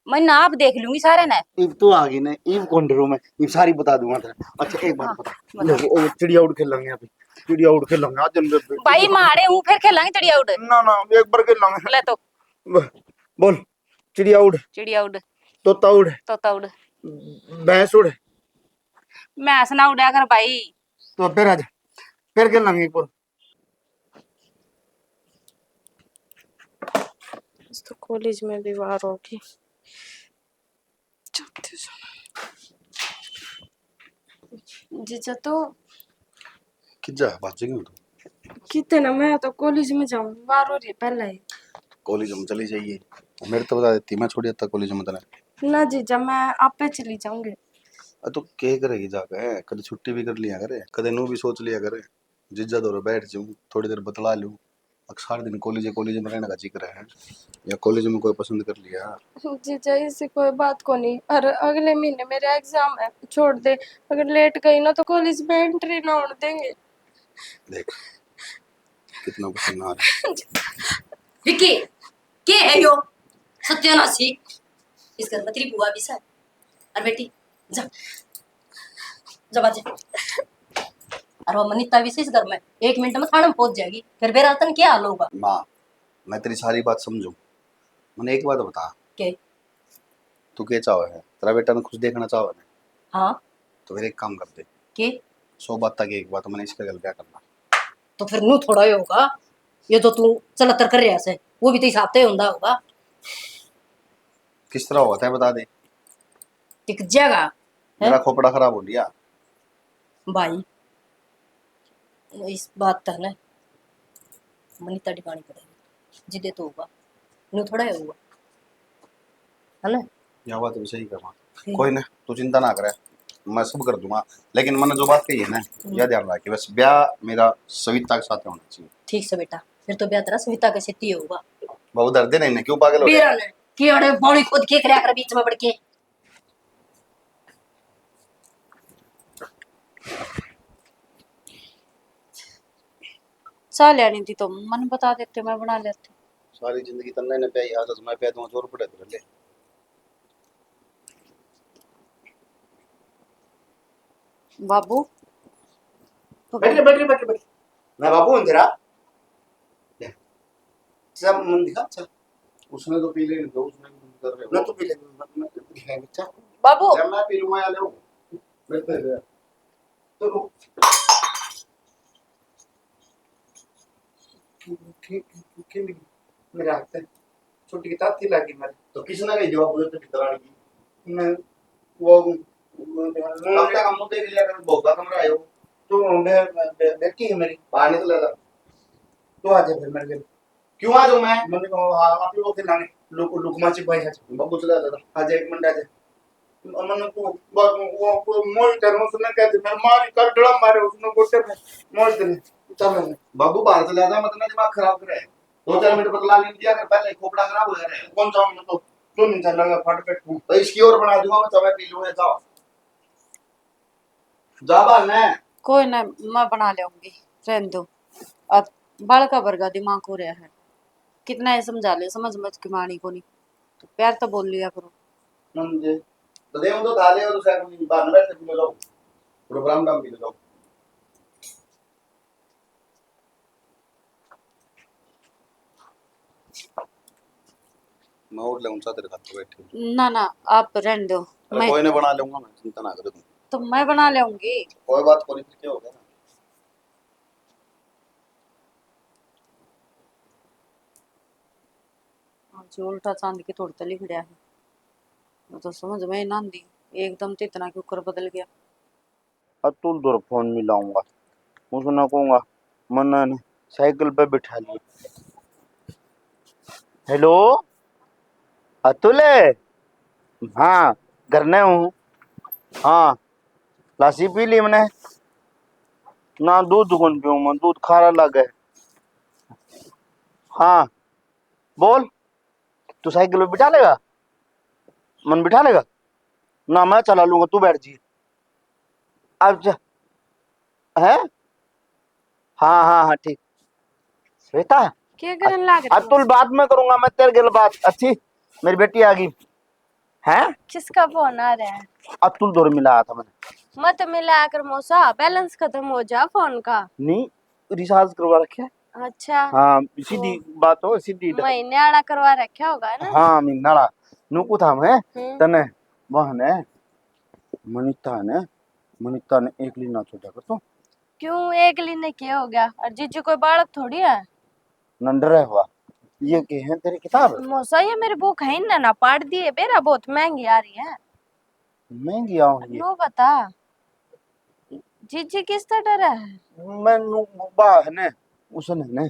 मैं ना आप देख लूंगी सारे ने। इब तो आ गई ना, इब कौन डरू मैं, इब सारी बता दूंगा तेरे। अच्छा, एक बात हाँ, बता। बता। देखो, ओ, चिड़िया उड़ खेलांगे अभी। चिड़िया उड़ खेलांगे आज दिन में। भाई, मारे हूँ, फिर खेलांगे चिड़िया उड़। ना, ना, एक बार खेलांगे। ले तो। ब-, बोल, चिड़िया उड़। चिड़िया उड़। तोता उड़। तोता उड़। भैंस उड़। भैंस ना उड़ा कर भाई। तो फिर आजा, फिर खेलांगे एक बार। आज तो कॉलेज में भी वार होगी। जाती हूँ। जीजा तो किजा बात जगी तू? किते ना, मैं तो कॉलेज में जाऊँ, वार हो रही है पहले ही। कॉलेज में चली जाइए, मेरे तो बता देती, मैं छोड़ जाता कॉलेज में तने। ना जीजा, मैं आपे चली जाऊंगी। अ, तू के करेगी जाके? कदे छुट्टी भी कर लिया करे, कदे नू भी सोच लिया करे, जीजा धोरे बैठ जाऊं, थोड़ी देर बतला लूं, अक सारे दिन कॉलेज, कॉलेज में रहने का जिक्र है, या कॉलेज में कोई पसंद कर लिया? जीजा, ऐसी कोई बात को नहीं। और अगले महीने मेरे एग्जाम है, छोड़ दे। अगर लेट गई ना तो कॉलेज में एंट्री ना होने देंगे। देख, कितना पसीना आ रहा है। विक्की, के है यो सत्यानाशी? इस घर में तेरी बुआ भी सै। और बेटी, जा, जा बाजे। और वो मनीता भी सै इस घर में, एक मिनट में थाने में पहुंच जाएगी। फिर बेरा तन क्या हाल होगा? माँ, मैं तेरी सारी बात समझू। मैंने एक बात बता। के? तू के चाहे है? तेरा बेटा ने खुश देखना चाहे है? हाँ। तो फिर एक काम कर दे। के? सौ बात तक एक बात, मैंने इसके गल ब्याह करना। तो फिर नू थोड़ा ही होगा, ये तो तू चलतर कर रहा है, वो भी तो हिसाब तय होंदा होगा। किस तरह होगा, तय बता दे। टिक जाएगा, हैं? मेरा खोपड़ा खराब हो लिया। भाई, इस बात तै ना मनीता टिकानी पड़ेगी, जिदे तो होगा, न्यू थोड़ा ही होगा, है ना? या बात भी सही कहा। फिर? कोई ना, तू चिंता ना करे, मैं सब कर दूंगा, लेकिन मैंने जो बात कही है ना, हम्म। या ध्यान रखे, बस ब्याह मेरा सविता के साथ होना चाहिए। ठीक से बेटा, फिर तो ब्याह तेरा सविता के साथ ही होगा। बाबू, धर दे नहीं ना, क्यों पागल हो रहा है? बेरा ने, कि अरे बाड़ी खोद के खड़ा कर बीच में पड़ के। चाह लेनी थी तो मन बता देते, मैं बना लेती। सारी जिंदगी तन्ने ने प्याई, आज मैं प्या दूंगा, जोर पड़े तेरे ले। बाबू, तो बैठ रे, बैठ रे, बैठ रे, बैठ रे। मैं बाबू हूँ तेरा। ले। सब मन दिखा, चल। उसने तो पी लेने दो, उसने भी कर रहे हो। ना, तू पी ले, मैं, मैं, मैं, बच्चा। बाबू। जब मैं पी लूंगा, या ले। बैठ, बैठ, बैठ। तो रुक। के, के, के, के मेरी, मेरे हाथ पे छोटी की ताती लागी मारे। तो किसने कही जवाब बोले तो भीतर आने की? मैं, वो, वो, कब तक हम देख लिया कर, बहुत कमरा आयो। तो बे-, बे-, बे-, बेटी है मेरी। बाहर निकल जा। तो आ जा फिर मेरे घर। क्यों आ जाऊं मैं? मैंने कहा, हाँ, आप ही वो के लाने, लुक-, लुकमा छिपाई है। बाबू चला जा। आ जा, एक मिनट आ जा। मैंने को, वो, वो, वो मोहित है, उसने कह दिया, मैं मारी कटड़ा मारे, उसने गोटे में मोहित ने। चल, बाबू बाहर चला जा, मत ना दिमाग खराब करे। दो चार मिनट बदला नहीं दिया कर, पहले खोपड़ा खराब हो जा रहा है। कौन जाऊं मैं तो, तू नहीं चलेगा, फट बैठू। तो इसकी और बना दूंगा मैं, चाय पी लूंगा, जाओ। जा बाहर ने। कोई ना, मैं बना लेऊंगी, रहने दो। अब बालका वर्गा दिमाग हो रहा है, कितना ही समझा ले, समझ मत की मानी को नहीं, तो प्यार तो बोल लिया करो। समझे? तो दे, वो तो खा ले, और उसे अपनी बाहर बैठ के पी लो, थोड़ा राम राम पी लो। मैं और ले ऊंचा तेरे खाते बैठे। ना, ना, आप रहने दो। अरे मैं कोई नहीं, बना लूंगा मैं, चिंता ना करो तुम। तो मैं बना लेऊंगी। कोई बात कोनी, फिर क्या हो गया ना? आज उल्टा चांद की तोड़ तली खड़ा है। मैं तो समझ में ही ना आंदी, एकदम तो इतना क्यों कर बदल गया। अतुल धोर फोन मिलाऊंगा, उसने कहूंगा, मन्ना ने साइकिल पे बिठा लिया। हेलो, अतुल है? हाँ, घर ने हूँ। हाँ, लासी पी ली मैंने। ना, दूध कौन पीऊँ मैं, दूध खारा लागे। हाँ, बोल, तू साइकिल पे बिठा लेगा? मन बिठा लेगा? ना, मैं चला लूंगा, तू बैठ जी। अब जा, हैं? हाँ, हाँ, हाँ, ठीक। श्वेता, क्या करन लाग रही हो? अतुल, बाद में करूंगा मैं तेरे गल बात। अच्छी, मेरी बेटी आ गई। हैं? किसका फोन आ रहा है? अतुल धोर मिलाया था मैंने। मत मिलाया कर मौसा, बैलेंस खत्म हो जा फोन का। नहीं, रिचार्ज करवा रखे है। अच्छा। हाँ, सीधी बात हो, सीधी। महीने आला करवा रखा होगा ना? हाँ, महीने आला। नुकू था मैं, हम्म। तने, वह ने, मनीता ने, मनीता ने एकली ना छोड़ा कर तू। क्यों, एकली ने क्या हो गया? और जीजू कोई बालक थोड़ी है। नंडर है हुआ। ये के हैं तेरी किताब? मौसा, ये मेरी बुक है, इनने ना पाड़ दिए, बेरा बहुत महंगी आ रही है। महंगी आ रही है? नो बता। जीजी किस तरह डरा है? मैं नु-, बा है ने, उसने ने।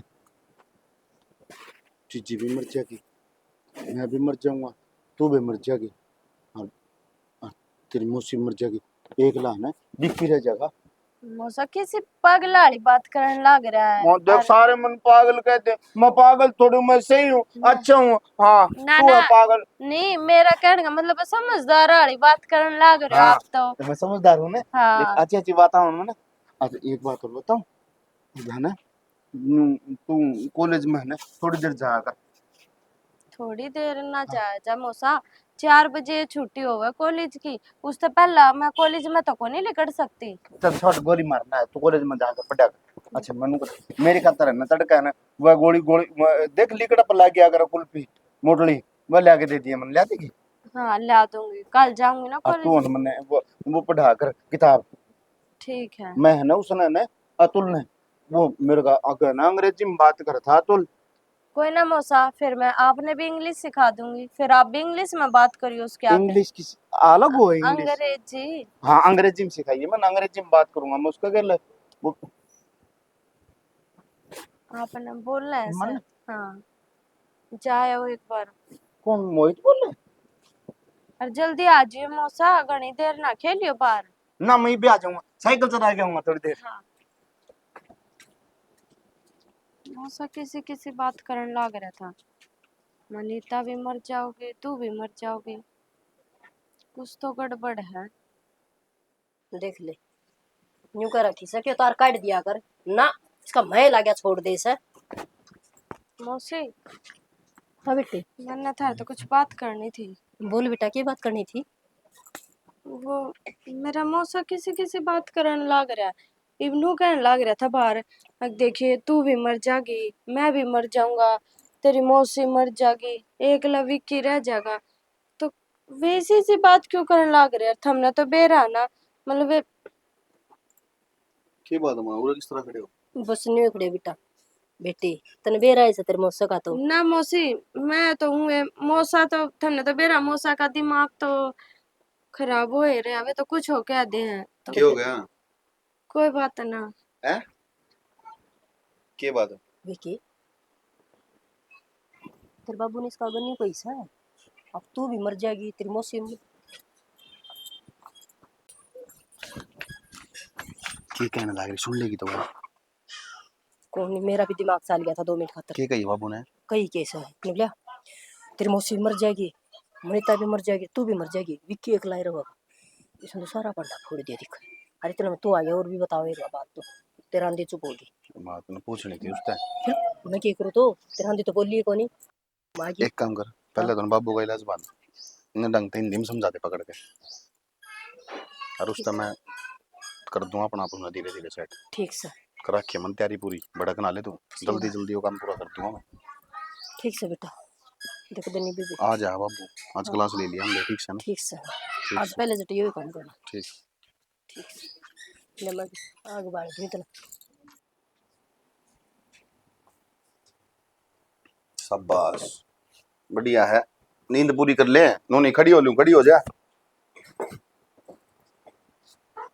जीजी भी मर जाएगी, मैं भी मर जाऊंगा, तू भी मर जाएगी, और, और तेरी मौसी मर जाएगी। एकला है ना, बिक्की रह जाएगा। मौसा किसी पागल वाली बात करने लग रहा है। मो-, देख, अरे। सारे मन पागल कहते हैं। मैं पागल थोड़ी, मैं सही हूँ, ना। अच्छा हूँ। हाँ, ना, तू है ना। पागल। नहीं, मेरा कहने का मतलब है, समझदार वाली बात करने लग रहे हो हाँ, आप तो। तो मैं समझदार हूँ ना। हाँ। देख, अच्छी अच्छी बात हूँ ना। अच्छा, एक बात और बताऊँ, है ना, हम्म, तू कॉलेज में है ना, थोड़ी देर जाया कर। थोड़ी देर ना हाँ। जाया जा मौसा, चार बजे छुट्टी होवे कॉलेज की, उससे पहला मैं कॉलेज में तो कोनी निकल सकती। चल छोड़, गोली मारना है, तू कॉलेज में जाकर पढ़ा कर। अच्छा, मनु को मेरी खातर है ना, तड़का है ना, वह गोली, गोली, वह देख, लिकड़ा पर लाग गया कर कुल्फी, मोटली, वह ला के दे दिए, मन ला देगी। हाँ, ला दूंगी, कल जाऊंगी ना हाँ, तू कॉलेज। और मन्ने वो, वो पढ़ा कर किताब। ठीक है। मैं है ना, उसने ने, अतुल ने, वो मेरे का आगे ना अंग्रेजी में बात कर था अतुल। कोई ना मौसा, फिर मैं आपने भी इंग्लिश सिखा दूंगी, फिर आप भी इंग्लिश में बात करियो उसके आगे। इंग्लिश की अलग हो, इंग्लिश। अंग्रेजी। हाँ, अंग्रेजी में सिखाइए, मैं अंग्रेजी में बात करूंगा, मैं उसका गल वो आपने बोलना है मन? सर। हाँ, जाओ एक बार। कौन, मोहित बोले? और जल्दी आ जाइए मौसा, घणी देर ना खेलियो बाहर। ना, मैं भी आ जाऊंगा, साइकिल चला के आऊंगा थोड़ी देर। हाँ। मौसा किसी किसी बात करने लाग रहा था, मनीता भी मर जाओगे, तू भी मर जाओगे, कुछ तो गड़बड़ है। देख ले, न्यू कर रखी से, क्यों तार काट दिया कर ना, इसका मैं लाग्या छोड़ दे से। मौसी। हाँ बेटे। मैंने थारे तो कुछ बात करनी थी। बोल बेटा, की बात करनी थी? वो मेरा मौसा किसी किसी बात करन लाग रहा है। इब न्यू कहन लाग रहा था बाहर, "अक देखिए, तू भी मर जागी, मैं भी मर जाऊंगा, तेरी मौसी मर जागी, एकला विक्की रह जाएगा।" तो वैसी सी बात क्यों करन लाग रहे? थमने तो बेरा ना, मतलब वे की बात है माँ, उरे किस तरह खड़े हो? बस न्यू खड़े बेटा, बेटी, तने बेरा है तेरे मौसा का तो। ना मौसी, मैं तो हूँ ए, मौसा तो, थमने तो बेरा मौसा का दिमाग तो खराब हो ही रहा, वे तो कुछ हो कह दे हैं। तो के हो गया? कोई बात ना। हैं? के बात है? विकी, तेरे बाबू ने इसका अगर नहीं पैसा है, अब तू भी मर जाएगी, तेरी मौसी भी। के कहने लाग रही, सुन लेगी तो वो। कौन नहीं, मेरा भी दिमाग चल गया था दो मिनट खातर। के कही बाबू ने? कही कैसा है, बोलिया, "तेरी मौसी मर जाएगी, मनीता भी मर जाएगी, तू भी मर जाएगी, विक्की एकला ही रहेगा।" इसने तो सारा पंडा फोड़ दिया, दिख। अरे इतना में तू आ गया, और भी बताओ एक बात तो। तेरा आंधी चुप होगी। बात ने पूछनी थी उससे। फिर मैं क्या करूँ तो, तेरा आंधी तो बोली ही कोनी। माँ की। एक काम कर, पहले हाँ। तो बाबू का इलाज बांध, इन्हें ढंग से हिंदी में समझा दे पकड़ के, और उससे मैं कर दूँ अपना, अपना धीरे धीरे सेट। ठीक से। कर रखिए मन तैयारी पूरी, भड़क ना ले तू, ठीक जल्दी है। जल्दी वो काम पूरा कर दूंगा मैं। ठीक से बेटा, देख देनी बीबी। आ जा बाबू, आज हाँ। क्लास ले लिया हमने, ठीक से ना? ठीक से। ठीक आज से। पहले जट यो ही काम करना। ठीक। ठीक। ले मैं आग बाल दूं इतना। शाबाश, बढ़िया है। नींद पूरी कर ले। नूनी, खड़ी हो लूं, खड़ी हो जा,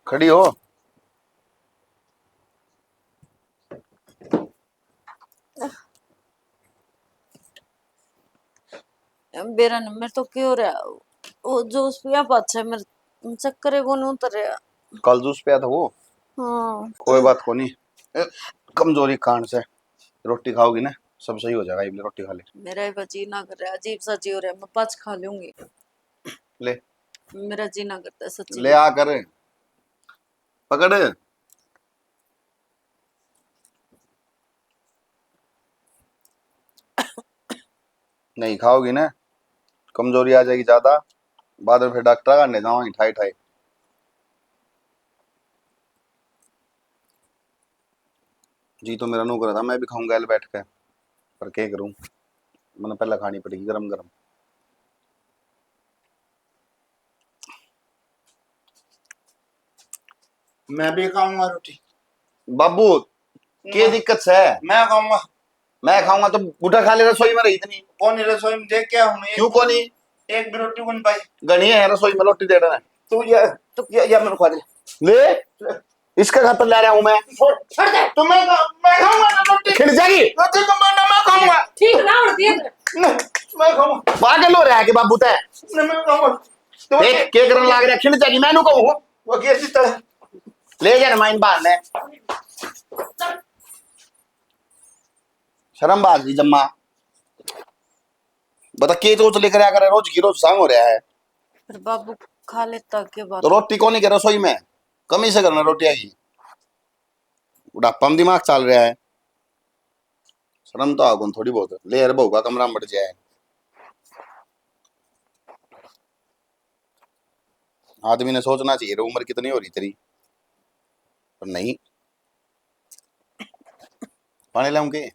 खड़ी हो। बेरा ने मेरे तो क्यों रहा, वो जूस पिया पाछे मेरे चक्कर ही कोनी उतर रहा। कल जूस पिया था वो? हाँ। कोई बात कोनी, ए, कमजोरी खान से रोटी खाओगी ना, सब सही हो जाएगा। ये ले, रोटी खा ले। मेरा ही जी ना कर रहा, अजीब सा जी हो रहा, मैं पाछ खा लूंगी। ले। मेरा जी ना करता सच्ची। ले आ कर, पकड़। नहीं खाओगी ना, कमजोरी आ जाएगी ज्यादा, बाद में फिर डॉक्टर का ले जावांगे ठाई ठाई। जी तो मेरा नू करा था, मैं भी खाऊंगा एल बैठ के, पर क्या करूं, मैंने पहले खानी पड़ेगी गरम गरम। मैं भी खाऊंगा रोटी। बाबू, के ना। दिक्कत है? मैं खाऊंगा। मैं खाऊंगा तो बूटा खा ले, रसोई में रही इतनी। कौन रसोई में देख क्या हूँ? क्यों कोनी? एक भी रोटी कोनी पाई। घणी है रसोई में रोटी देना है। तू ये, तू ये, ये मेरे को दे। ले, इसका खातर ला रहा हूँ मैं। छोड़, छोड़ दे। तो मैं, मैं खाऊंगा ना रोटी। खिंड जाएगी। रोटी तो मैं, मैं खाऊंगा। ठीक ना, और दे दे। नहीं, मैं खाऊंगा। पागल हो रहा है कि बाबू तै? नहीं, मैं खाऊंगा। तो देख, के करन लाग रहा, खिंड जाएगी, मैं नू कहूँ। वो कैसी तरह? ले जा ना माइन बाहर ने। शर्म बाज रही जम्मा। बता के तो लेकर आ कर रोज की रोज सांग हो रहा है। फिर बाबू खा लेता के बात। तो रोटी कौन ही करे रसोई में? कमी से करना रोटी आई। बुढ़ापा में दिमाग चल रहा है। शर्म तो आ कौन थोड़ी बहुत। ले यार बहू का कमरा में बैठ जाए। आदमी ने सोचना चाहिए, रे, उम्र कितनी हो रही तेरी? पर नहीं। पानी लाऊं के?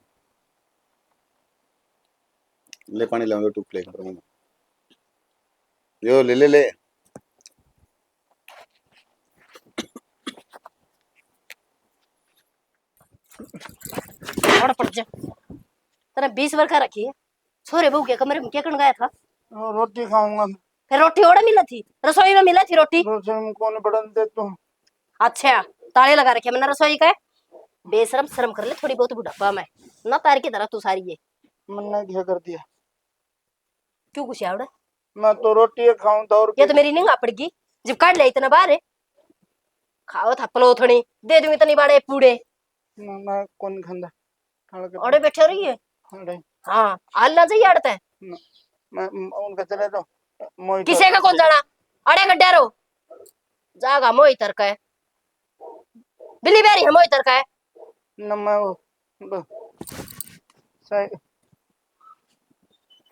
ले पानी लाऊं, YouTube play कर। यो ले, ले, ले। और पड़ जा। तने बीस बार कह रखी है। छोरे बहू के कमरे में क्या करने गया था? रो-, रोटी खाऊंगा। फिर रोटी ओड़े मिला थी, रसोई में मिला थी रोटी। रसोई में कौन पड़न दे तू? अच्छा, ताले लगा रखे मैंने रसोई का। बेशरम, शर्म कर ले थोड़ी बहुत, बुढ़ापा में ना तार की तरह तू सारी है। मैंने क्या कर दिया? क्यों घुसिया उड़े? मैं तो रोटी खाऊं था और ये तो मेरी निंगा पड़ गई। जब काट लिया इतना बाहर है, खाओ था पलोथनी, दे दूंगी इतनी बड़े पूड़े। मैं, मैं कौन खांदा? खाल के अड़े बैठे रहिए। अड़े। हाँ, आलना चाहिए अड़ते। न-, मैं, मैं उनका चले तो मोहित किसे का कौन जाना? अड़े गड्ढा रो। जागा मोहित तर का है। बिल्ली बैरी है मोहित तर का है। न मैं वो, ब-, सही।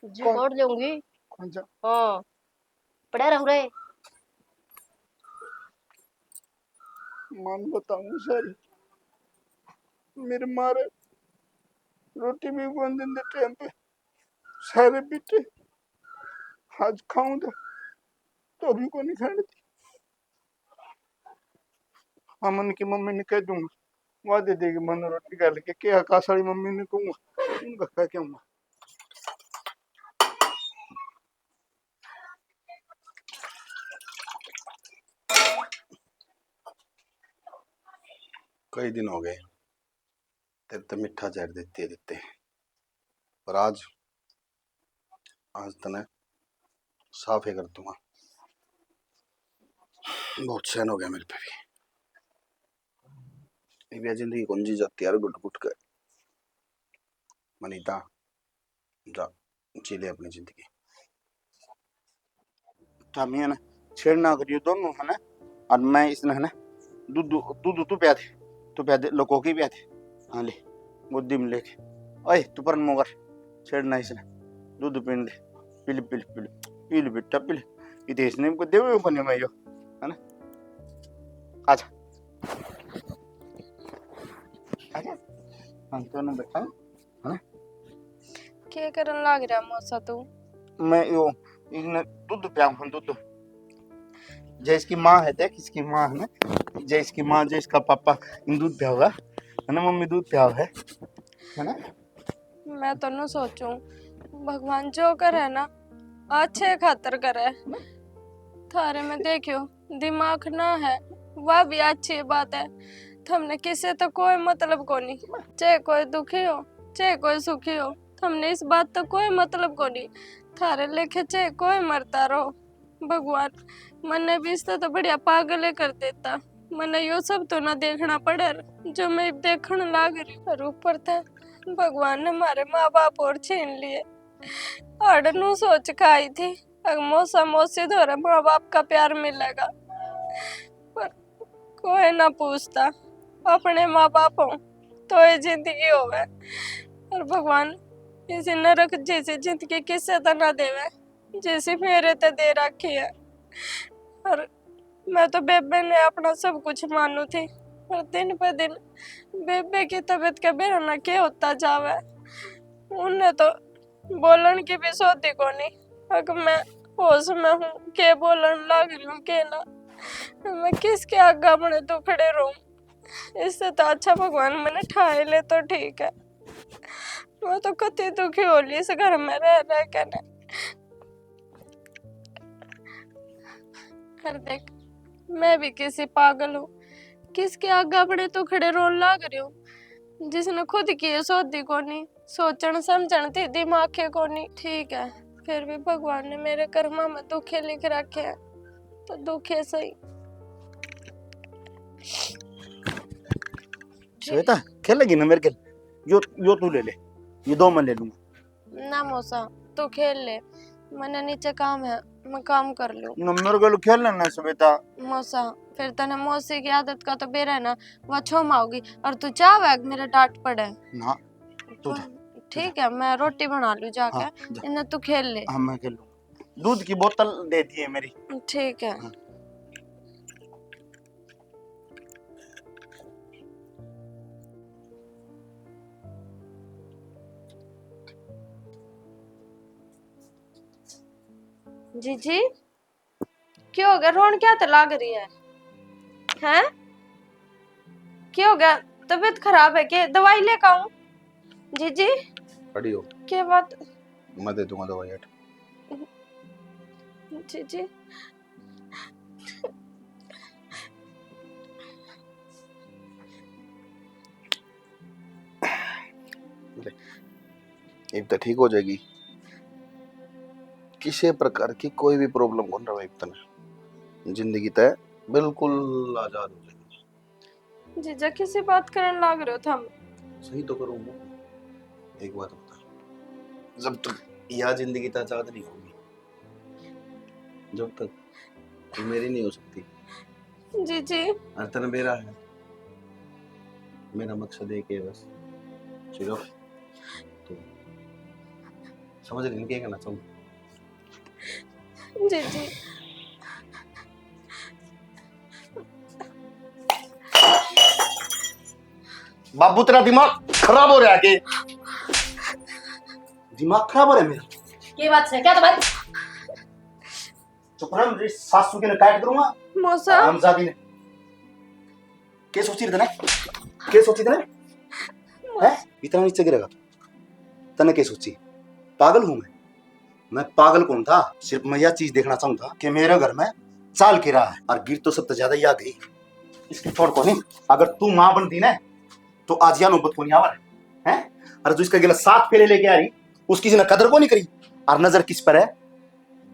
जी कौन? काट जाऊंगी। कौन सा? हाँ। पड़ा रहूं रे। मान बताऊं सारी, मेरे मारे रोटी भी बन देंदे टाइम पे। सारे बेटे आज खाऊं तो, तो भी को नहीं खाने दी। अमन की मम्मी ने कह दूंगा, वादे देगी मन रोटी खा लेके। क्या आकाश वाली मम्मी ने कहूंगा, उनका कह के आऊंगा। कई दिन हो गए तेरे ते मीठा जहर देते देते, पर आज, आज तने साफ ही कर दूंगा। बहुत सहन हो गया मेरे पे भी। ये भी जिंदगी कौन जी जाती यार, घुट घुट के। मनीता, जा, जी ले अपनी जिंदगी। थामी है ना, छेड़ ना करियो दोनों, है ना। और मैं इसने, है ना, दूध, दूध तू प्या दे, तू प्या दे, लोगों की प्या दे। हाँ ले, गोदी में लेके। ओए, तू परन मोगर, छेड़ ना इसने, दूध पीने दे। पी ले, पी ले, पी ले, पी ले बेटा, पी ले। ये देश ने को देवे को नहीं मैं यो, है ना। आजा। आजा। हम दोनों बैठा। है ना? के करन लाग रहा मौसा तू? मैं यो, इन्हें दूध पियाऊं, दूध। जय इसकी माँ है, देख इसकी माँ है ना, जय इसकी माँ, जय इसका पापा, इन दूध पिया होगा, है ना मम्मी, दूध पिया है, है ना? मैं तो न सोचूं, भगवान जो करे ना, अच्छे खातर करे। थारे में देखियो, दिमाग ना है, वह भी अच्छी बात है। थमने किसे तो कोई मतलब कोनी, चाहे कोई दुखी हो, चाहे कोई सुखी हो, थमने इस बात तो कोई मतलब कोनी। थारे लेखे चाहे कोई मरता रो, भगवान मन्ने भी इससे तो बढ़िया पागल ही कर देता। मन्ने यो सब तो ना देखना पड़े जो मैं देखण लाग रही। और ऊपर था भगवान ने मारे माँ बाप और छीन लिए। अड़ नू सोच के आई थी, अगर मौसा मौसी धोरे माँ बाप का प्यार मिलेगा, पर कोई ना पूछता। अपने माँ बाप हो तो ये जिंदगी होवे, और भगवान इसी नरक जैसी जिंदगी किसे तो ना देवे जैसी मेरे ते दे रखी है। और मैं तो बेबे ने अपना सब कुछ मानू थी, पर दिन पे दिन बेबे की तबीयत का बेरा ना के होता जावे। उन्हें तो बोलण की भी सोधी कोनी। अक मैं होश में हूँ, के बोलण लाग रही हूँ, के ना। मैं किसके आगे अपने दुखड़े रोऊं? इससे तो अच्छा भगवान मैंने ठाए ले तो ठीक है। मैं तो कति दुखी हो ली इस घर में रह रह के ने। कर देख, मैं भी किसी पागल हूँ, किसके आगे अपने दुखड़े रोन लाग रही हूँ, जिसने खुद की ये सोधी कोनी। सोचण समझण ते दिमाग के कोनी। ठीक है, फिर भी भगवान ने मेरे कर्मा में दुखे लिख रखे हैं, तो दुखे सही। श्वेता, खेलेगी ना मेरे खेल? यो, यो तू ले ले, ये दो मैं ले लूंगा। ना मौसा, तू खेल ले, मैंने नीचे काम है, मैं काम कर लूँ। ना, मेरे गेल खेल लेना श्वेता। मौसा, फिर तने मौसी की आदत का तो बेरा है ना, वो छोमा होगी और तू चाहवे कि मेरे डांट पड़े। ना, तू तो दे, तू ठीक दे। है, मैं रोटी बना लूँ जाके, हाँ, जा। इन्हें तू खेल ले। हाँ, मैं खेल लूँ। दूध की बोतल दे दी है मेरी। ठीक है। हाँ। जीजी, क्या हो गया? रोन क्या तो लाग रही है? हैं? क्या हो गया? तबीयत खराब है के? दवाई लेके आऊं? जीजी, खड़ी हो। क्या बात? मैं दे दूंगा दवाई, हट। जीजी। ले, इब तो ठीक हो जाएगी। किसी प्रकार की कोई भी problem कौन रहे इब तने। जिंदगी तय बिल्कुल आजाद हो जाएगी। जीजा, किसी बात करन लाग रहे हो थम? सही तो करूँ हूँ। एक बात बता, जब तक यह जिंदगी तय आजाद नहीं होगी, जब तक तू मेरी नहीं हो सकती। जीजी। अरे तने बेरा है, मेरा मकसद एक है बस, सिर्फ तू समझ रही है क्या कहना चाहूँ? जीजी। बाबू, तेरा दिमाग खराब हो रहा है के? दिमाग खराब हो रहा है मेरा? के बात है? क्या तो बात? चुप रह, मेरी सासू के ने काट करूंगा। मौसा। हरामजादी ने। के सोची रही तने? के सोची तने? हैं? इतना नीचे गिरेगा तू? तने के सोची? पागल हूं मैं? मैं पागल कौन था? सिर्फ मैं यह चीज देखना चाहूं था कि मेरे घर में चाल के रहा है, और गिर तो सबसे ज्यादा ही आ गई। इसकी छोड़ को नहीं, अगर तू माँ बनती ना, तो आज यह नौबत को नहीं आवा है, हैं? अरे, जो इसका गिला सात फेरे लेके आ रही, उसकी जिन्हें कदर को नहीं करी, और नजर किस पर है?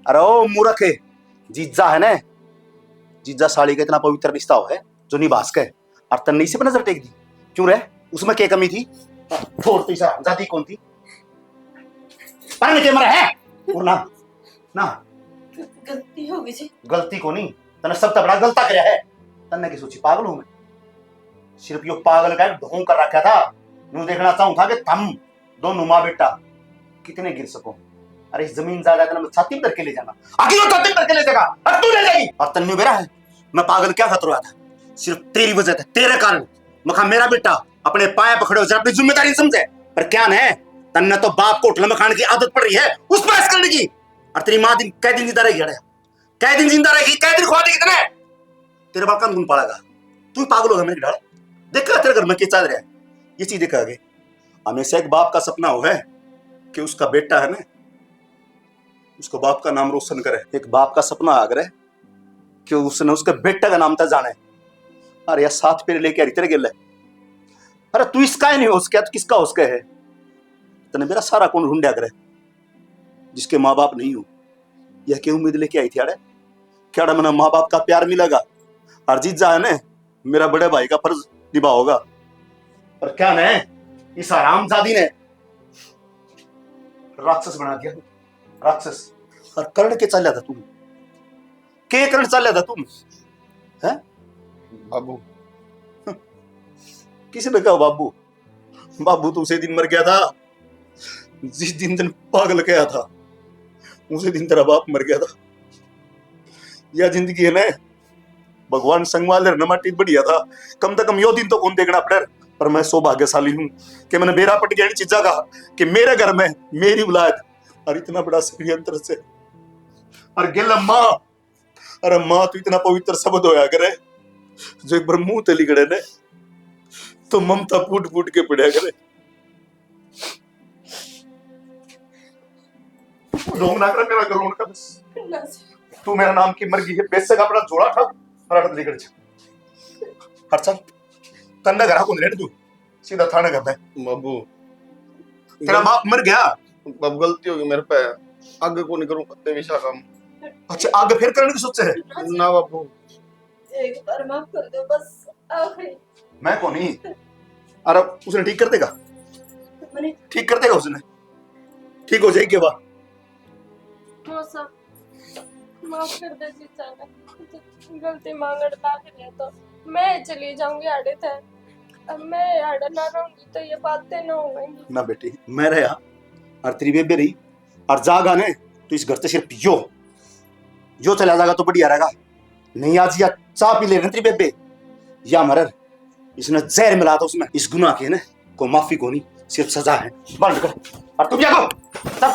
अरे ओ मूर्ख, जीजा है ना, जीजा साली का इतना पवित्र रिश्ता हो है जो निभा सके, और तन्ने इसी पर नजर टेक दी। क्यों रे, उसमें क्या कमी थी? छोड़, तो इसा जाती कौन थी? पर के मरा है? और ना, ना। गलती हो गई जी। गलती को नहीं, तन्ने सब तबड़ा गलता करया है। तन्ने की सोची पागल हूं मैं? सिर्फ यो पागल का एक ढोंग कर रखा था। यूं देखना चाहूं था कि थम दोनों माँ बेटा कितने गिर सको। अरे इस जमीन जायदाद ने मैं छाती में धर के ले जाऊंगा। आखिर वो छाती में धर के ले जाएगा, और तू ले जाएगी। और तन्ने बेरा है, मैं पागल क्या खतरा था? सिर्फ तेरी वजह था, तेरे कारण। मखा मेरा बेटा अपने पाया पकड़े हो, जरा अपनी जिम्मेदारी समझे। पर क्या है, तन्ने तो बाप को होटल में खाने की आदत पड़ रही है, उस पर ऐश करने की। और तेरी माँ दिन कै दिन जिंदा रहेगी, अड़े? कै दिन जिंदा रहेगी, कै दिन खुआ देगी तन्ने? तेरे बाप का गुण पालेगा, तू ही पागल होगा मेरे ढाल। देखा तेरे घर में क्या चल रहा है, ये चीज देखा आगे। हमेशा एक बाप का सपना हो है कि उसका बेटा है ना, उसको बाप का नाम रोशन करे। एक बाप का सपना आ करे कि उसने उसके बेटे का नाम तक जाने। अरे यार, सात फेरे लेके आ रही तेरे गेले। अरे तू इसका ही नहीं हो सके, तो किसका हो सके है? तने मेरा सारा कौन ढूंढा करे जिसके माँ बाप नहीं हो? यह क्या उम्मीद लेके आई थी? अरे क्या मैंने माँ बाप का प्यार मिलेगा? और जीजा है ना, मेरा बड़े भाई का फर्ज निभाओगा। पर क्या ने इस हरामजादी ने राक्षस बना दिया, राक्षस। और करण के चाल्या था तू, के करण चाल्या था तू, हैं? बाबू। किसने कहा बाबू? बाबू तो उसे दिन मर गया था जिस दिन तन पागल कहा था, उसे दिन तेरा बाप मर गया था। या जिंदगी है ना, भगवान संगवाल रे माटी बढ़िया था, कम से कम यो दिन तो कौन देखना पड़े। पर मैं सौभाग्यशाली हूँ कि मैंने बेरा पट गया इन चीजा का, कि मेरे घर में मेरी औलाद और इतना बड़ा षड्यंत्र से, और गेला माँ, अरे माँ, तू इतना पवित्र शब्द होया करे, जो एक बार मुंह ते लिकड़े ने, तो ममता फूट फूट के पड़या करे। ढोंग ना कर मेरा गलों का बस। ना जी। तू मेरा नाम की मर गई है, बेशक अपना झोला उठा और हट निकल जा। हट चल, तन्ने घर को नहीं तू, सीधा थाने घर है। बाबू, तेरा गल-, बाप मर गया। बाबू, गलती होगी मेरे पे, आगे को नहीं करूँ कत्ते भी सा काम। अच्छा, आगे फिर करने की सोचे है? ना बाबू। एक बार माफ कर दो, बस आखिरी। मैं को नहीं, अरे, उसने ठीक कर देगा? ठीक कर देगा उसने? ठीक हो जाएगी अब। मौसा, माफ कर दे जीजा ने। गलती मांगण लाग रही है तो मैं चली जाऊंगी आड़े थे। अब मैं आड़े ना रहूंगी तो ये बातें ना होंगी। ना बेटी, मैं रहा और तेरी बेबे रही और जागा ने, तो इस घर से सिर्फ यो, यो चला जाएगा तो बढ़िया रहेगा। नहीं, आज या चाय पी ले तेरी बेबे, या मरर। इसने जहर मिला था उसमें। इस गुनाह के ना को माफी को नहीं, सिर्फ सजा है। बंद कर। और तुम जागो। चल।